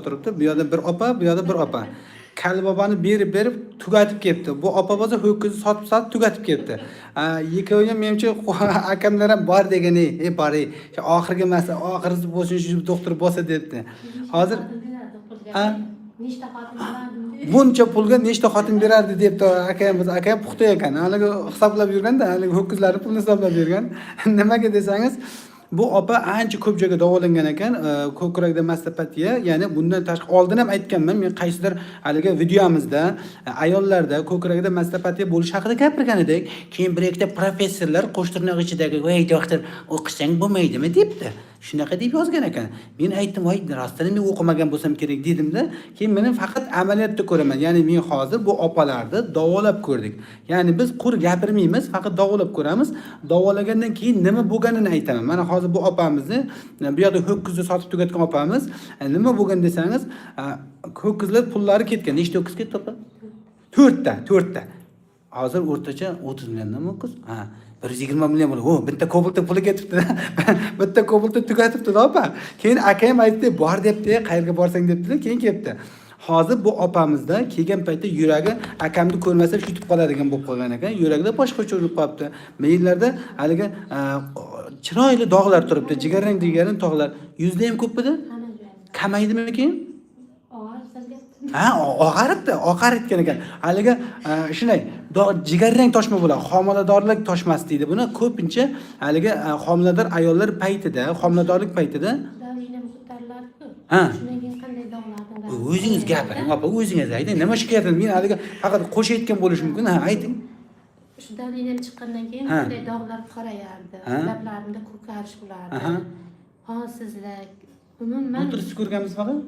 Turibdi. Bu yoqda bir opa, bu yoqda bir opa. Kalbobani berib berib tugatib ketdi. Bu opa bo'lsa ho'kizni sotib sotib tugatib ketdi. Ikkovi ham menimcha akamlar ham bor degan, ey bor ey. Shu oxirgi masala, oxirisi bo'lsin, shu doktor bo'lsa debdi. Hozir Ha? Nechta xotin berardim deydi. Buncha pulga nechta xotin berardi debdi akam. Akam puxta ekan, haligi hisoblab yurganda, haligi ho'kizlarni pulini hisoblab yurgan. Nimaga desangiz, bu opa ancha ko'p joyga davolangan ekan. Ko'krakda mastopatiya, ya'ni bundan tashqari oldin ham aytganman men qaysidir haligi videomizda, ayollarda ko'kragida mastopatiya bo'lishi haqida gapirgan edik. Keyin bir ikkita professorlar qo'shtirnoq ichidagi "Voy, doktor, o'qisang bo'lmaydimi?" debdi, shunaqa deb yozgan ekan. Men aytdim: "Voy, rostdan men o'qimagan bo'lsam kerak", dedimda. Keyin men faqat amaliyotda ko'raman, ya'ni men hozir bu opalarni davolab ko'rdik, ya'ni biz quр gapirmaymiz, faqat davolab ko'ramiz. Davolagandan keyin nima bo'lganini aytaman. Mana hozir bu opamizni, bu yoqda ho'kizni sotib tugatgan opamiz, nima bo'lgan desangiz, ho'kizlar pullari ketgan. Nechta ho'kiz ketdi, opa? To'rtta, to'rtta. Hozir o'rtacha 30 milliondan ho'kiz, ha, 120 million bo'ladi. O, bitta Kobaltda puli ketibdi, bitta Kobaltda tugatibdi opa. Keyin akam aytdi: "Bor", debdi, "Qayerga borsang", debdi. Keyin kelibdi. Hozir bu opamizda kelgan paytda yuragi akamni ko'rmasa shuytib qoladigan bo'lib qolgan ekan, yuragida boshqacha urib qolibdi. Miylarda haligi chiroyli dog'lar turibdi, jigarrang jigarrang dog'lar. Yuzda ham ko'pmidi? Hamma joyda. Kamaydimi keyin? Og'ir sizga. Ha, og'aribdi, oqarib ekan haligi. Shunday jigarrang toshma bo'ladi, homiladorlik toshmasi deydi buni. Ko'pincha haligi homilador ayollar paytida, homiladorlik paytida. Давление m ko'tarilardi-ku. Ha. Shundan keyin qanday dog'larni O'zingiz gapiring, opa, o'zingiz ayting, nima shikoyat? Men haligi faqat qo'shayotgan bo'lishim mumkin. Ha, ayting. Shu давление m chiqqandan keyin bunday dog'lar qorayardi. Lablarimda ko'karish bo'lardi. Holsizlik. Umuman. Bultur siz ko'rganmisiz faqat?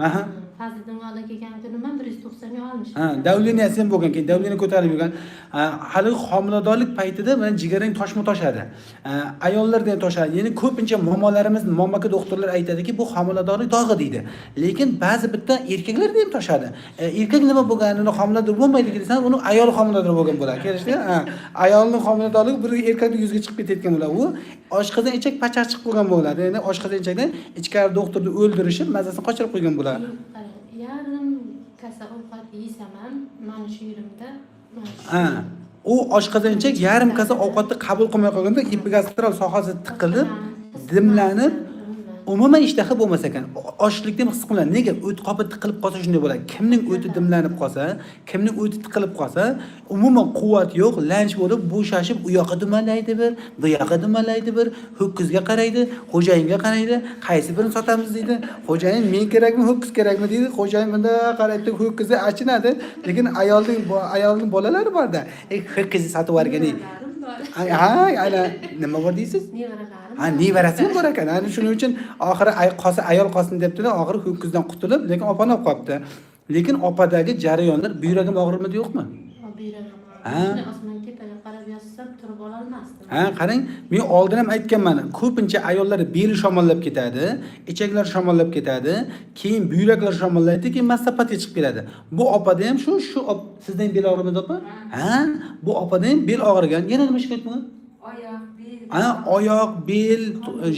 Aha. Fazliddin oldi kelgan kunim ham 190 ga olmish. Ha, давление si ham bo'lgan, keyin давление ko'tarilib yurgan. Ha, hali homiladorlik paytida mana jigarrang toshma toshadi. Ha, ayollarda ham toshadi. Ya'ni ko'pincha momolarimiz, momaka doktorlar aytadiki, bu homiladorlik dog'i deydi. Lekin ba'zi bitta erkaklarda ham toshadi. Erkak nima bo'lganini, homilador bo'lmaydi desan, uni ayol homilador bo'lgan bo'ladi. Kelishdi? Ha, ayolning homiladorligi bir erkakning yuziga chiqib ketayotgan bo'ladi. U oshqozon ichak pachaq chiqib qo'ygan bo'ladi. Ya'ni oshqozon ichakdan ichkari doktorni o'ldirishib, mazasini qochirib qo'ygan bo'ladi. Qarang, yarim kasa ovqat yesam ham mana shu yerimda, mana shu Ha. U oshqozon ichak yarim kasa ovqatni qabul qilmay qolganda epigastral sohasi tiqilib, dimlanib, umuman ishtaha bo'lmas ekan. Ochlikni ham his qilinadi. Nega? O't qopi tiqilib qolsa shunday bo'ladi. Kimning o'ti dimlanib qolsa, kimning o'ti tiqilib qolsa, umuman quvvat yo'q, lanch bo'lib, bo'shashib, u yoqqa dumalaydi bir, bu yoqqa dumalaydi bir, ho'kizga qaraydi, xo'jayinga qaraydi, qaysi birini sotamiz deydi. Xo'jayin men kerakmi, ho'kiz kerakmi deydi. Xo'jayin bunday qaraydi, ho'kizi achinadi, lekin ayolning bolalari borda. "Ey, ho'kizni sotib yuborgan ey." Nevaralarim bor. Ha, ana nima bor deysiz? Nevaralarim. Ha, nevarasi ham bor ekan. Ana shuning uchun oxiri qolsa ayol qolsin debdida, oxiri ho'kizdan qutulib, lekin opani olib qolibdi. Lekin opadagi jarayonlar, buyragim og'rimidi, yo'qmi? Buyragim Ha. shunday osmon tepaga qarab yotsam, turib ololmasdim. Ha, qarang, men oldin ham aytganman, ko'pincha ayollar beli shamollab ketadi, ichaklar shamollab ketadi, keyin buyraklar shamollaydi, keyin mastopatiya chiqib keladi. Bu opada ham shu, sizdan bel og'rimidi, opa? Ha, bu opada ham bel og'rigan. Yana nima shikoyat bo'lgan? Oyoq, bel. Ha, oyoq, bel,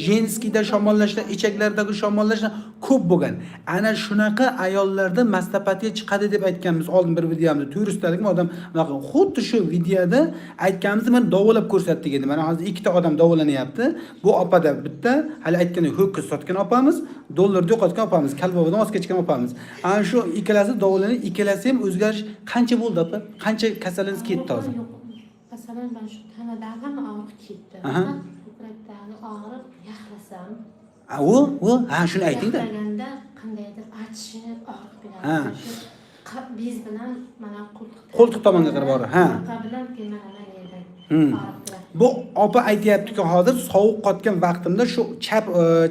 женский da shamollashlar, ichaklardagi shamollashlar ko'p bo'lgan. Ana shunaqa ayollarda mastopatiya chiqadi deb aytganmiz oldin bir videomizda. Turistdalikmi odam bunaqa xuddi shu videoda aytganimizni mana davolab ko'rsatdik endi. Mana hozir ikkita odam davolanyapti. Bu opada bitta, hali aytgandek ho'kiz sotgan opamiz, dollarni yo'qotgan opamiz, kalbobadan voz kechgan opamiz. Ana shu ikkalasi davolanib, ikkalasi ham o'zgarish qancha bo'ldi, opa? Qancha kasalingiz ketdi hozir? Yo'q. Masalan, mana shu tanadagi hamma og'riq ketdi. Aha. Faqat ko'krakdagi og'riq yaxlasam, Ha, u, ha, shuni ayting-da. Yaxlaganda qandaydir achishib og'riq beradi. Ha. Shu bez bilan mana qo'ltiq Qo'ltiq tomonga qarab og'riq, ha. Orqa bilan, keyin mana yerdan og'riq beradi. Bu opa aytyaptiki, hozir sovuq qotgan vaqtimda shu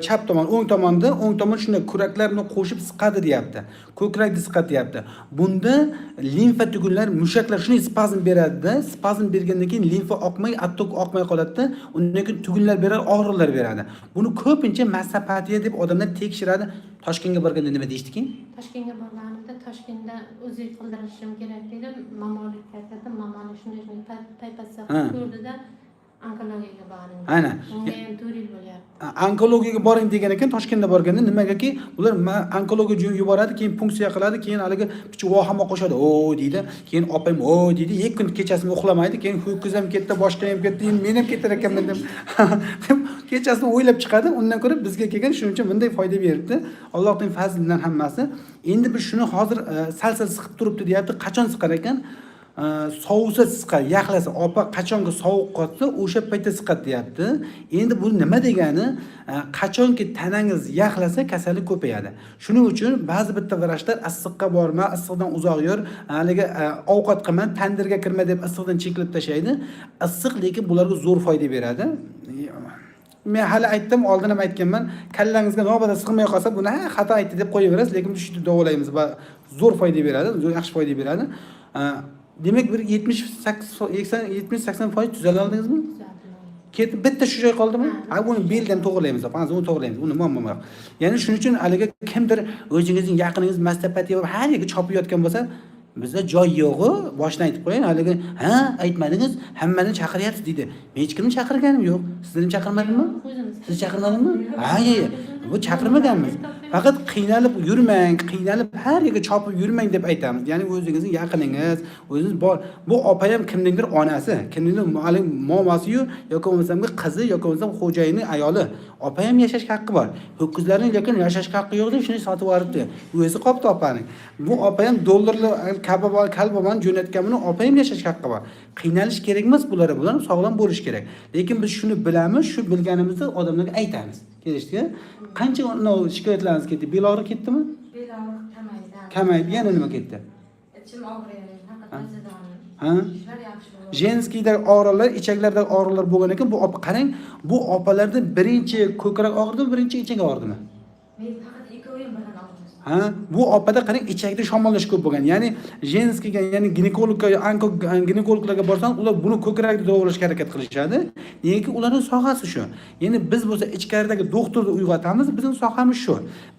chap tomon, o'ng tomonda, o'ng tomon shunday kuraklar bilan qo'shib siqadi deyapti. Ko'krakni siqadi deyapti. Bunda limfa tugunlar, mushaklar shunday spazm beradida, spazm bergandan keyin limfa oqmay, отток oqmay qoladida, undan keyin tugunlar beradi, og'riqlar beradi. Buni ko'pincha mastopatiya deb odamlar tekshiradi. Toshkentga borganda nima deyishdi keyin? Toshkentga borganimda, Toshkentda УЗИ qildirishim kerak dedim. Mamolikka kirdim. Mamolik shunday shunday paypasa ko'rdida. Onkologiyaga boring. Ana. Unga ham 4 yil bo'lyapti. Onkologiyaga boring degan ekan Toshkentda borganda. Nimagaki, bular onkologiya yuboradi, keyin punksiya qiladi, keyin haligi picha vahima qo'shadi, o deydi, keyin opam o deydi, 2 kun kechasini uxlamaydi, keyin ho'kiz ham ketdi, boshqa ham ketdi, endi men ham ketar ekanman deb kechasini o'ylab chiqadi. Undan ko'ra bizga kelgan, shuning uchun bunday foyda beribdi, Allohning fazli bilan hammasi. Endi biz shuni hozir sal sal siqib turibdi deyapti. Qachon siqar ekan? Sovisa siqadi, yaxlasa. Opa qachonki sovuq qotsa, o'sha paytda siqadi deyapti. Endi bu nima degani? Qachonki tanangiz yaxlasa, kasallik ko'payadi. Shuning uchun ba'zi bitta vrachlar issiqqa borma, issiqdan uzoq yur, haligi ovqat qilma, tandirga kirma deb issiqdan cheklab tashlaydi. Issiq lekin bularga zo'r foyda beradi. Men hali aytdim, oldin ham aytganman, kallangizga mabodo sig'may qolsa, buni ha, xato aytdi deb qo'yaverasiz, lekin biz shuni davolaymiz va zo'r foyda beradi, zo'r, yaxshi foyda beradi. Demak, bir 78, 70-80% tuzala oldingizmi? Tuzaldim. Ketib bitta shu joy qoldimi? Ha, uni belni ham to'g'rilaymiz, opa, uni to'g'rilaymiz, uni muammo yo'q. Ya'ni shuning uchun haligi kimdir o'zingizning yaqiningiz mastopatiya bo'lib har yerga chopib yotgan bo'lsa, bizda joy yo'g'u, boshdan aytib qo'ying, haligi ha, aytmadingiz, hammani chaqiryapsiz deydi. Men hech kimni chaqirganim yo'q. Sizni ham chaqirmadimmi? O'zimiz. Siz chaqirmadingmi? Ha, ya. Bu chaqirmaganmiz. Faqat qiynalib yurmang, qiynalib har yerga chopib yurmang deb aytamiz. Ya'ni o'zingizning yaqiningiz, o'zingiz bor. Bu opa ham kimningdir onasi, kimningdir haligi momasiyu yoki bo'lmasam qizi yoki bo'lmasam xo'jayini ayoli. Opa ham yashashga haqqi bor. Ho'kizlarning lekin yashashga haqqi yo'q deb shuni sotib yuboribdi. O'zi qopti opaning. Bu opa ham dollarli kabob, kalbobani jo'natgan, buni opa ham yashashga haqqi bor. Qiynalish kerak emas bularga, bular ham sog'lom bo'lishi kerak. Lekin biz shuni bilamiz, shu bilganimizni odamlarga aytamiz. Kelishdi? Qancha shikoyatlaringiz ketdi? Bel og'riq ketdimi? Bel og'riq kamaydi. Kamaydi. Yana nima ketdi? Ichim og'riydi, faqat o'zidan. Ha? Shular yaxshi bo'ldi. Женский da og'riqlar, ichaklardagi og'riqlar bo'lgan ekan. Bu opa, qarang, bu opalarda birinchi ko'krak og'ridimi, birinchi ichak og'ridimi? Men faqat ikkovi ham birdan og'ridi. Ha, bu opada qarang, ichakda shamollash ko'p bo'lgan. Ya'ni женский ga, ya'ni ginekologga, onko ginekologlarga borsang, ular buni ko'krakda davolashga harakat qilishadi. Negaki ularning sohasi shu. Ya'ni biz bo'lsa ichkaridagi doktorni uyg'otamiz, bizning sohamiz shu.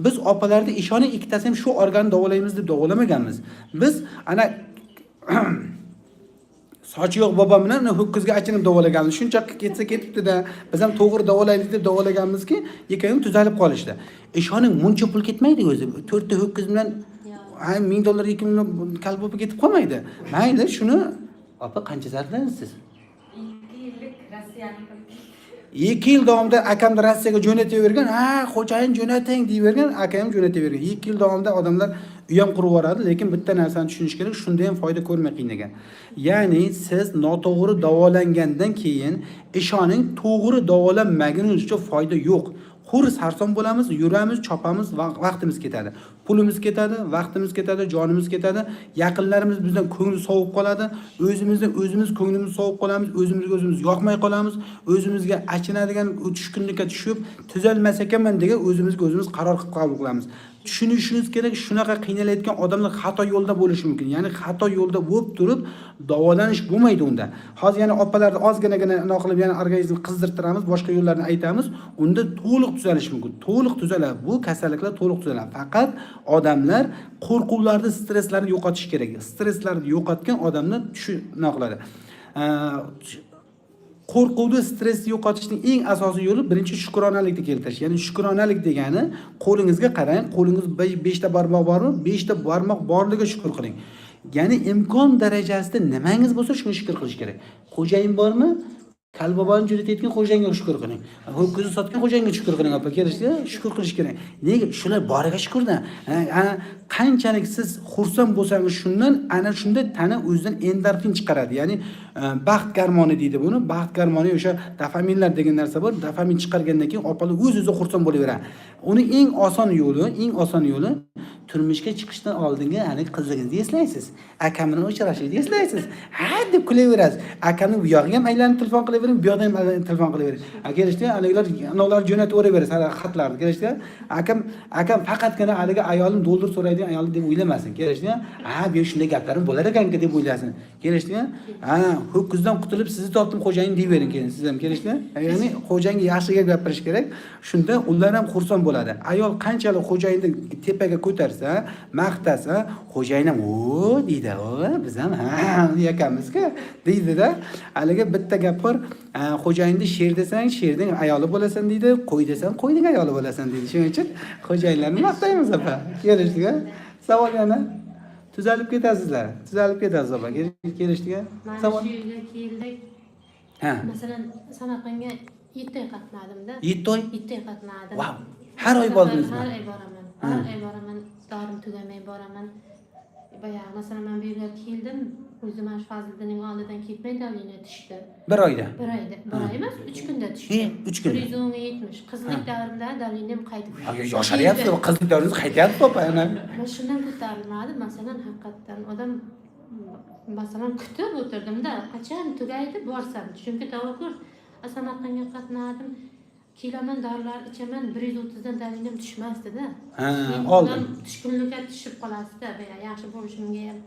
Biz opalarda, ishoning, ikkitasi ham shu organni davolaymiz deb davolamaganmiz. Biz ana sochi yo'q bobom bilan uni ho'kizga achinib davolaganmiz. Shuncha ketsa ketibdi-da, biz ham to'g'ri davolaylik deb davolaganmizki, ikkovi tuzalib qolishdi. Ishoning, muncha pul ketmaydi o'zi. To'rtta ho'kiz bilan Yo'q. ha, 1000 dollar, 2000 kalbobi ketib qolmaydi. Mayli, shuni opa qancha sarfladingiz siz? 2 yillik Rossiyani qilib. 2 yil davomida akamni Rossiyaga jo'natavergan, ha, xo'jayin jo'nating deyvergan, akam jo'natavergan. 2 yil davomida odamlar uy ham qurib yuboradi, lekin bitta narsani tushunish kerak, shunda ham foyda ko'rmay qiynagan. Ya'ni siz noto'g'ri davolangandan keyin, ishoning, to'g'ri davolanmaguningizcha foyda yo'q. Hur sarson bo'lamiz, yuramiz, chopamiz, vaqtimiz ketadi. Pulimiz ketadi, vaqtimiz ketadi, jonimiz ketadi. Yaqinlarimiz bizdan ko'ngli sovib qoladi. O'zimizni o'zimiz ko'nglimiz sovib qolamiz, o'zimizga o'zimiz yoqmay qolamiz, o'zimizga achinadigan tushkunlikka tushib, tuzalmas ekanman degan o'zimizga o'zimiz qaror qilib qabul qilamiz. Tushunishingiz kerak, shunaqa qiynalayotgan odamlar xato yo'lda bo'lishi mumkin. Ya'ni xato yo'lda bo'lib turib davolanish bo'lmaydi unda. Hozir yana opalarni ozginagina nima qilib, yana organizmni qizdirtiramiz, boshqa yo'llarni aytamiz. Unda to'liq tuzalishi mumkin. To'liq tuzaladi. Bu kasalliklar to'liq tuzaladi. Faqat odamlar qo'rquvlarni, stresslarni yo'qotish kerak. Stresslarni yo'qotgan odamlar nima qiladi? Qo'rquvni, stressni yo'qotishning eng asosiy yo'li birinchi shukronalikni keltirish. Ya'ni shukronalik degani, qo'lingizga qarang, qo'lingiz beshta barmoq bormi? Beshta barmoq borligiga shukur qiling. Ya'ni imkon darajasida nimangiz bo'lsa, shunga shukur qilish kerak. Xo'jayin bormi? Kalboboni jo'natayotgan xo'jayinga shukur qiling. Ho'kizni sotgan xo'jayinga shukur qiling, opa, kelishdi? Shukur qilish kerak. Nega? Shular boriga shukurda. Ha, qanchalik siz xursand bo'lsangiz shundan, ana shunda tana o'zidan endorfin chiqaradi. Ya'ni baxt gormoni deydi buni. Baxt gormoni, o'sha dopaminlar degan narsa bor. Dopamin chiqargandan keyin opalar o'z-o'zi xursand bo'laveradi. Uni eng oson yo'li, eng oson yo'li turmushga chiqishdan oldingi haligi qizligingizni eslaysiz. Akam bilan uchrashishni eslaysiz. Ha deb kulaverasiz. Akamni bu yog'iga ham aylanib telefon qilavering, bu yoqdan ham aylanib telefon qilavering. Ha, kelishdi, haligilar anavlar jo'natib yuboraverasiz, hali xatlarni. Kelishdi. Akam faqatgina haligi ayolim dollar so'raydigan ayol deb o'ylamasin. Kelishdi. Ha, bu shunday gaplarim bo'lar ekanki deb o'ylasin. Kelishdi. Ha, ho'kizdan qutulib sizni topdim xo'jayin deyvering keyin siz ham, kelishdi. Ya'ni xo'jayinga yaxshi gap gapirish kerak. Shunda ular ham xursand bo'ladi. Ayol qanchalik xo'jayinni tepaga ko'tarsa ko'rsatsa, maqtasa, xo'jayin ham "O" deydi, "O, biz ham ha yakamizku" deydida. Haligi bitta gap bor, xo'jayinni sher desang, sherning ayoli bo'lasan deydi, qo'y desang, qo'yning ayoli bo'lasan deydi. Shuning uchun xo'jayinlarni maqtaymiz, opa. Kelishdik a? Savol yana? Tuzalib ketasizlar. Tuzalib ketasiz, opa. Kelishdik a? Mana Savol. shu yerga keldik. Masalan, Samarqandga 7 oy qatnadimda. 7 oy? 7 oy qatnadim. Vau. Har oy bordingizmi? Har oy boraman. Har oy boraman. Dorim tugamay boraman. Boya, masalan, men bu yerga keldim. O'zi mana shu Fazliddinning oldidan ketmay давление tushdi. Bir oyda. Bir oyda. Bir oy emas, 3 kunda tushdi. 3 kunda. 110 ga 70. Qizlik davrimda давление m qaytib Yosharyapsiz, qizlik davringiz qaytyapti, opa. Ana. Man shundan ko'tarilmadi. Masalan, haqiqatdan odam, masalan, kutib o'tirdimda, qachon tugaydi, borsam. Chunki tavakkul, Samarqandga qatnadim, kelaman, dorilar ichaman, 130dan давление m tushmasdida. Ha, Keyin oldin. odam tushkunlikka tushib qolasizda, boya yaxshi bo'lishimga ham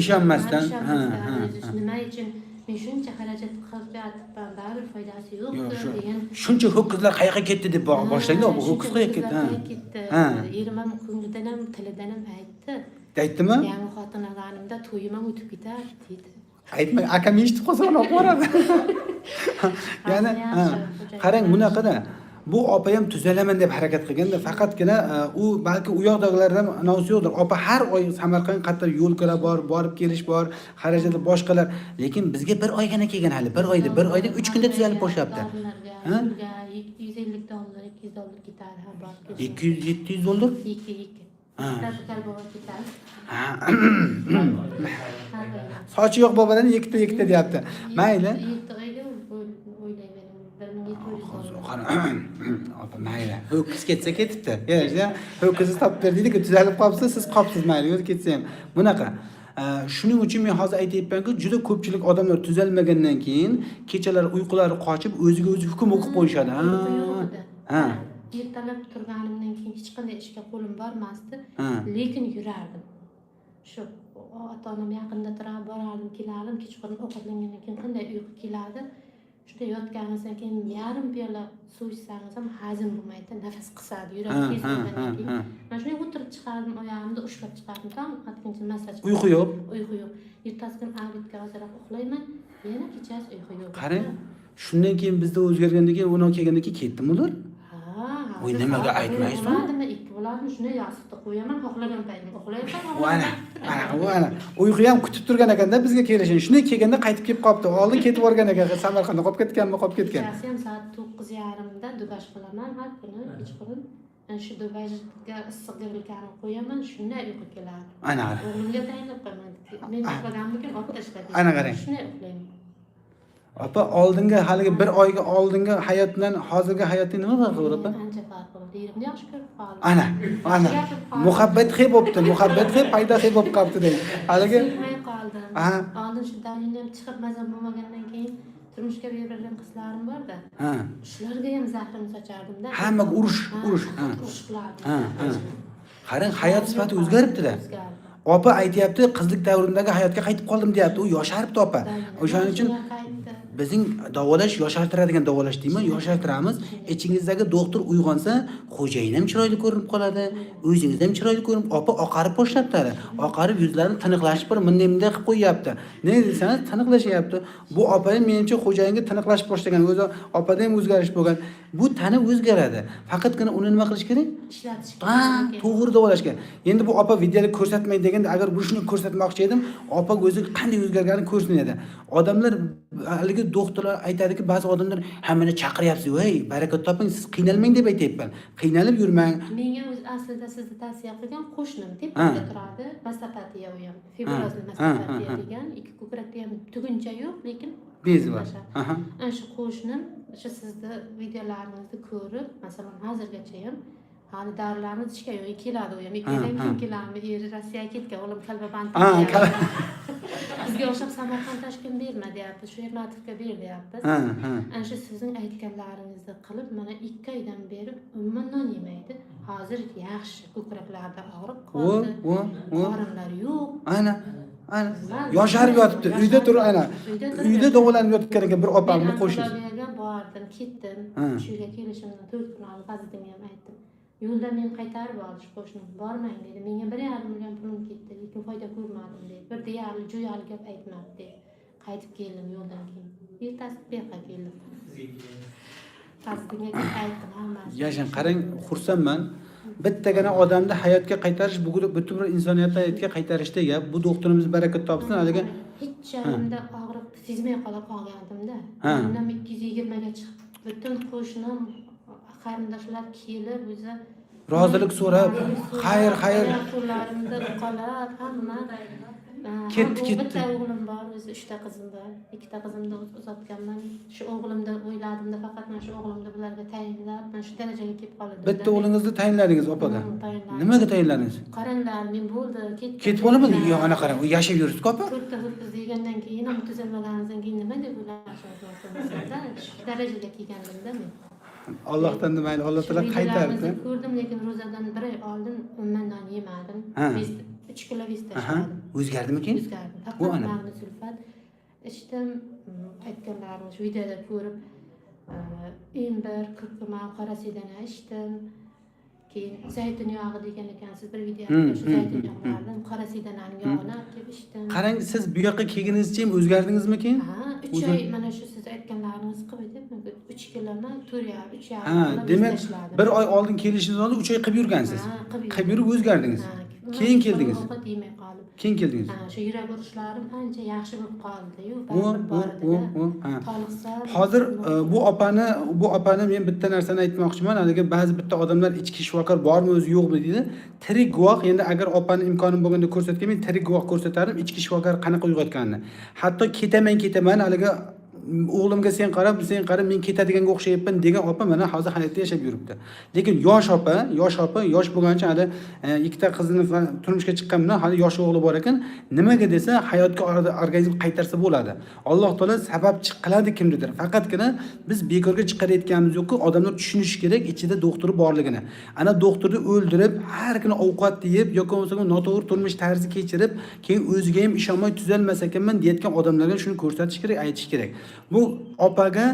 Ishonmasdan. Ishonmasdan, Ha, ha, o'zi nima uchun men shuncha xarajat qilib yotibman, baribir foydasi Yo'q, yo'qdir shu. degan. Shuncha ho'kizlar qayoqqa ketdi deb boshlaydi, bu ho'kiz Shuncha qayoqqa ketdi? ho'kizlar qayoqqa ketdi? Erim ham ko'nglidan ham, tilidan ham aytdi. Aytdimi? Yangi xotin olganimda to'yim ham o'tib ketar dedi. Aytmang, akam eshitib qolsa, uni olib boradi. Ya'ni, Yaxshi, ha, xo'jayin. Qarang, bunaqada bu opa ham tuzalaman deb harakat qilganda, faqatgina u balki u yoqdagilardan anonsi yo'qdir. Opa har oy Samarqand qattiq yo'l kira bor, borib kelish bor, xarajatlar, boshqalar. Lekin bizga bir oygina kelgan hali. Bir oyda 3 kunda tuzalib boshlabdi. Dorilarga, Ha? pulga 150 dollar, 200 dollar ketadi har borib kelish. 200, 700 dollar? Ikki, ikki. Ha. Bobo ketadi. Ha. Har oyda. Sochi yo'q bobodan ikkita ikkita deyapti. Mayli. 7 oyga o'ylayvering, 1700 dollar. Qara, opa, mayli. Ho'kiz ketsa ketibdi. Kelishdi. Ho'kizni topib ber deydi-ku, tuzalib qolibsiz, siz qolibsiz, mayli, o'zi ketsa ham. Bunaqa. Shuning uchun men hozir aytyapmanku, juda ko'pchilik odamlar tuzalmagandan keyin kechalari uyqulari qochib, o'ziga o'zi hukm o'qib qo'yishadi. Ha. Uyqu yo'q edi. Ha. Ertalab turganimdan keyin hech qanday ishga qo'lim bormasdi, lekin yurardim. Shu ota onam yaqinda turib, borardim, kelardim. Kechqurun ovqatlangandan keyin qanday uyqu keladi, shunday yotganingizdan keyin yarim piyola suv ichsangiz ham hazm bo'lmaydi, nafas qisadi, yurak tez urgandan keyin. Man shunday o'tirib chiqardim, oyog'imda ushlab chiqardim, tong otguncha massaj. Uyqu yo'q. Uyqu yo'q. Ertasi kuni обед ga ozroq uxlayman, yana kechasi uyqu yo'q. Qarang, shundan keyin bizda o'zgargandan keyin, uni kelgandan keyin ketdimi ular? Ha. Voy, nimaga aytmaysiz? Bo'ladimi, ikki bo'ladimi, shunday yostiqda qo'yaman, xohlagan paytim uxlayman. Ana, ana, u ana. Uyqu ham kutib turgan ekanda bizga kelishini. Shunday kelganda qaytib kelib qolibdi. Oldin ketib yuborgan ekan, Samarqandda qolib ketganmi, qolib ketgan. Kechasi ham soat 9:30da dubaj qilaman har kuni kechqurun. Ana shu dubajga issiq грелка ni qo'yaman, shunday uyqu keladi. Ana qarang. O'g'limga tayinlab qo'yaman, men uxlaganmikin, olib tashla deydi. Ana qarang. Shunday uxlayman. Opa, oldingi haligi bir oyga oldingi hayotdan hozirgi hayotning nima farqi bor, opa? Ancha farq bo'ldi, erimni yaxshi ko'rib qoldim. Ana, ana. Gapirib qoldim. Muhabbat xey bo'pti, muhabbat xey paydo xey bo'lib qolibdi deydi. Haligi Sevmay qoldim. Oldin shu давление m chiqib, mazam bo'lmagandan keyin turmushga berilgan qizlarim borda, shularga ham zahrimni sochardimda. Hammaga urush, Ha, urush, ha. Urush qilardim. Ha, ha. Qarang, hayot sifati o'zgaribdi-da. O'zgardi. Opa aytyapti, qizlik davrimdagi hayotga qaytib qoldim deyapti. U yosharibdi, opa. O'shaning uchun qaytdi. Bizning davolash yoshartiradigan davolash deyman, yoshartiramiz. Ichingizdagi doktor uyg'onsa, xo'jayin ham chiroyli ko'rinib qoladi, o'zingiz ham chiroyli ko'rinib, opa oqarib boshlabdi. Oqarib, yuzlarini tiniqlashib, bir bunday bunday qilib qo'yyapti. Ne desangiz, tiniqlashyapti. Bu opa ham, menimcha, xo'jayinga tiniqlashib boshlagan. O'zi opada ham o'zgarish bo'lgan. Bu tana o'zgaradi. Faqatgina uni nima qilish kerak? Ishlatish Ha, kerak. To'g'ri davolash kerak. Endi bu opa videoda ko'rsatmay deganda, agar bu shuni ko'rsatmoqchi edim, opa o'zi qanday o'zgarganini ko'rsin edi. Odamlar, haligi doktorlar aytadiki, ba'zi odamlar hammani chaqiryapsiz, "Voy, baraka toping, siz qiynalmang" deb aytyapman. Qiynalib yurmang. Menga o'zi aslida sizni tavsiya qilgan qo'shnim tepada turadi, mastopatiya u ham, fibrozli mastopatiya degan, ikki ko'krakda ham tuguncha yo'q, lekin Bezi bor. Tashlab. Ana shu qo'shnim o'sha sizni videolaringizni ko'rib, masalan, hozirgacha ham hali dorilarni ichgan yo'q, keladi u ham, 2 oydan keyin keladimi, eri Rossiyaga ketgan, o'g'lim kalbaband. Bizga o'xshab Samarqand, Toshkent berma deyapti, shu Ermatovga ber deyapti. Ha, ha. Ana shu sizning aytganlaringizni qilib, mana 2 oydan beri umuman non yemaydi. Hozir yaxshi, ko'kraklarida og'riq qoldi, O, o, o. qorinlar yo'q. Ana, ana. Yosharib yotibdi. Uyda turib, ana. Uyda turib. Uyda davolanib yotgan ekan bir opamni Men qo'shnisi. onkologiyaga bordim, ketdim. Shu uyga kelishimdan 4 kun oldin Fazliddinga ham aytdim. Yo'lda meni qaytarib oldi qo'shnim. Bormang dedi. Menga 1,5 million pulim ketdi, lekin foyda ko'rmadim dedi. Bir deyarli jo'yali gap aytmadi dedi. Qaytib keldim yo'ldan keyin. Ertasi bu yoqqa keldim. Fazliddinga kelib aytdim hammasini. Yashang, qarang, xursandman. Bittagina odamni hayotga qaytarish bu butun bir insoniyatni hayotga qaytarishda gap. Bu doktorimiz barakat topsin, haligi Hech joyimda og'riq sezmay qola qolgandimda. Undan 220 ga chiqib, butun qo'shnim, qarindoshlar kelib o'zi rozilik so'rab, xayr, xayr. Qo'llarimda uqalab hamma. Ketdi, ketdi. Bitta o'g'lim bor, o'zi uchta qizim bor. Ikkita qizimni uzatganman. Shu o'g'limni o'yladimda, faqat mana shu o'g'limni bularga tayinlab, mana shu darajaga kelib qoldim. Bitta o'g'lingizni tayinladingiz opaga. Tayinladim. Nimaga tayinladingiz? Qaranglar, men bo'ldi, ketdim. Ketib olamadi. Yo'q, ana qarang, u yashab yuribdi opa. To'rtta ho'kiz degandan keyin ham tuzalmaganimizdan keyin nima deb o'ylashimiz mumkin? Shu darajaga kelgandimda men. Allohdan mayli, Alloh taolo Shu qaytardi. videolarimizni ko'rdim, lekin ro'zadan bir oy oldin umuman non yemadim. 3 kilo vес tashladim. O'zgardimikin? O'zgardim. Bu Faqat ana. magniy sulfat ichdim. Aytganlarini shu videoda ko'rib, imbir, kurkuma, qora sedana ichdim. Keyin zaytun yog'i degan ekansiz bir videoda, shu zaytun yog'larini, qora sedananing yog'ini olib kelib ichdim. Qarang, siz bu yoqqa kelguningizcha ham o'zgardingizmikin? Ha, 3 oy mana shu siz aytganlaringiz qilib edim. 3 kilomi, 4,5, 3,5 kilo Demak, tashladim. bir oy oldin kelishingizdan oldin 3 oy qilib yurgansiz. Ha, qilib Qilib yurib o'zgardingiz. Ha, Keyin keldingiz. Ovqat yemay qoldim. Keyin keldingiz. Ha, shu yurak urishlarim ancha yaxshi bo'lib qoldi-yu, U, baribir u, bor u, edi-da. u, ha. Toliqsam. Hozir bu opani men bitta narsani aytmoqchiman. Haligi ba'zi bitta odamlar ichki shifokor bormi o'zi yo'qmi deydi. Tirik guvoh, endi agar opani imkonim bo'lganda ko'rsatgan, men tirik guvoh ko'rsatardim ichki shifokor qanaqa uyg'otganini. Hatto ketaman, ketaman, haligi o'g'limga sen qarab, sen qarab, men ketadiganga o'xshayapman degan opa mana hozir hayotda yashab yuribdi. Lekin yosh opa, yosh opa, yosh bo'lganicha hali ikkita qizini turmushga chiqqan bilan hali yosh o'g'li bor ekan. Nimaga desa, hayotga organizm qaytarsa bo'ladi. Alloh taolo sabab qiladi kimnidir. Faqatgina biz bekorga chiqarayotganimiz yo'qku, odamlar tushunishi kerak ichida doktori borligini. Ana doktorni o'ldirib, har kuni ovqat yeb yoki bo'lmasa noto'g'ri turmush tarzi kechirib, keyin o'ziga ham ishonmay tuzalmas ekanman deyotgan odamlarga shuni ko'rsatish kerak, aytish kerak. Bu opaga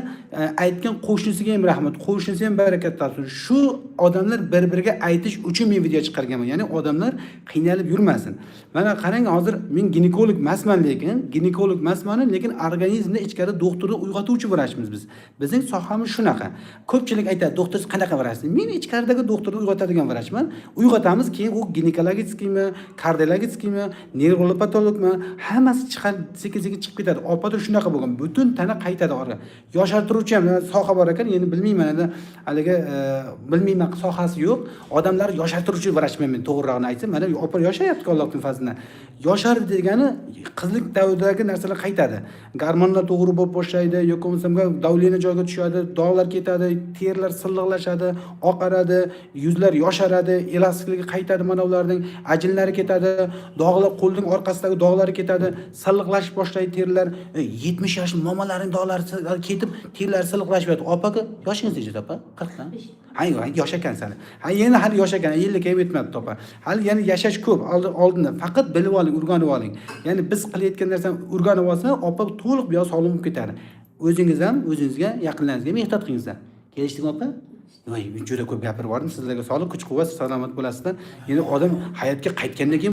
aytgan qo'shnisiga ham rahmat, qo'shnisi ham barakat topsin. Shu odamlar bir-biriga aytish uchun men video chiqarganman. Ya'ni odamlar qiynalib yurmasin. Mana qarang, hozir men ginekolog emasman, lekin ginekolog emasman, lekin organizmda ichkari doktorni uyg'otuvchi vrachmiz biz. Bizning sohamiz shunaqa. Ko'pchilik aytadi, doktor siz qanaqa vrachsiz? Men ichkaridagi doktorni uyg'otadigan vrachman. Uyg'otamiz, keyin u ginekologikmi, kardiologikmi, nevrologmi, hammasi chiqar, sekin-sekin chiqib ketadi. Opada shunaqa bo'lgan. Butun tana qaytadi orqa. Yoshartiruvchi ham soha bor ekan, endi bilmayman, endi haligi bilmayman, sohasi yo'q. Odamlar yoshartiruvchi vrachman men, to'g'rirog'ini aytsam, mana opa yoshayapti Allohning fazlidan. Yoshardi degani qizlik davridagi narsalar qaytadi. Gormonlar to'g'ri bo'lib boshlaydi, yoki bo'lmasam давление joyiga tushadi, dog'lar ketadi, terlar silliqlashadi, oqaradi, yuzlar yosharadi, elastikligi qaytadi, mana ularning ajinlari ketadi, dog'lar qo'lning orqasidagi dog'lari ketadi, silliqlashib boshlaydi terlar. 70 yoshli momalaring dog'lari ketib, terlari silliqlashib yotadi. Opaga yoshingiz necha opa? 40 dan? Ha, yo'q, yosh ekansan. Ha, yana hali yosh ekan, 50 ga ham yetmabdi opa. Hali yana yashash ko'p oldinda. Faqat bilib oling, o'rganib oling. Ya'ni biz qilayotgan narsani o'rganib olsa, opa to'liq bu yoq sog'lom bo'lib ketadi. O'zingiz ham, o'zingizga, yaqinlaringizga ham ehtiyot qilingizlar. Kelishdikmi opa? Voy, juda ko'p gapirib yubordim. Sizlarga sog'lik, kuch-quvvat, salomat bo'lasizlar. Endi odam hayotga qaytgandan keyin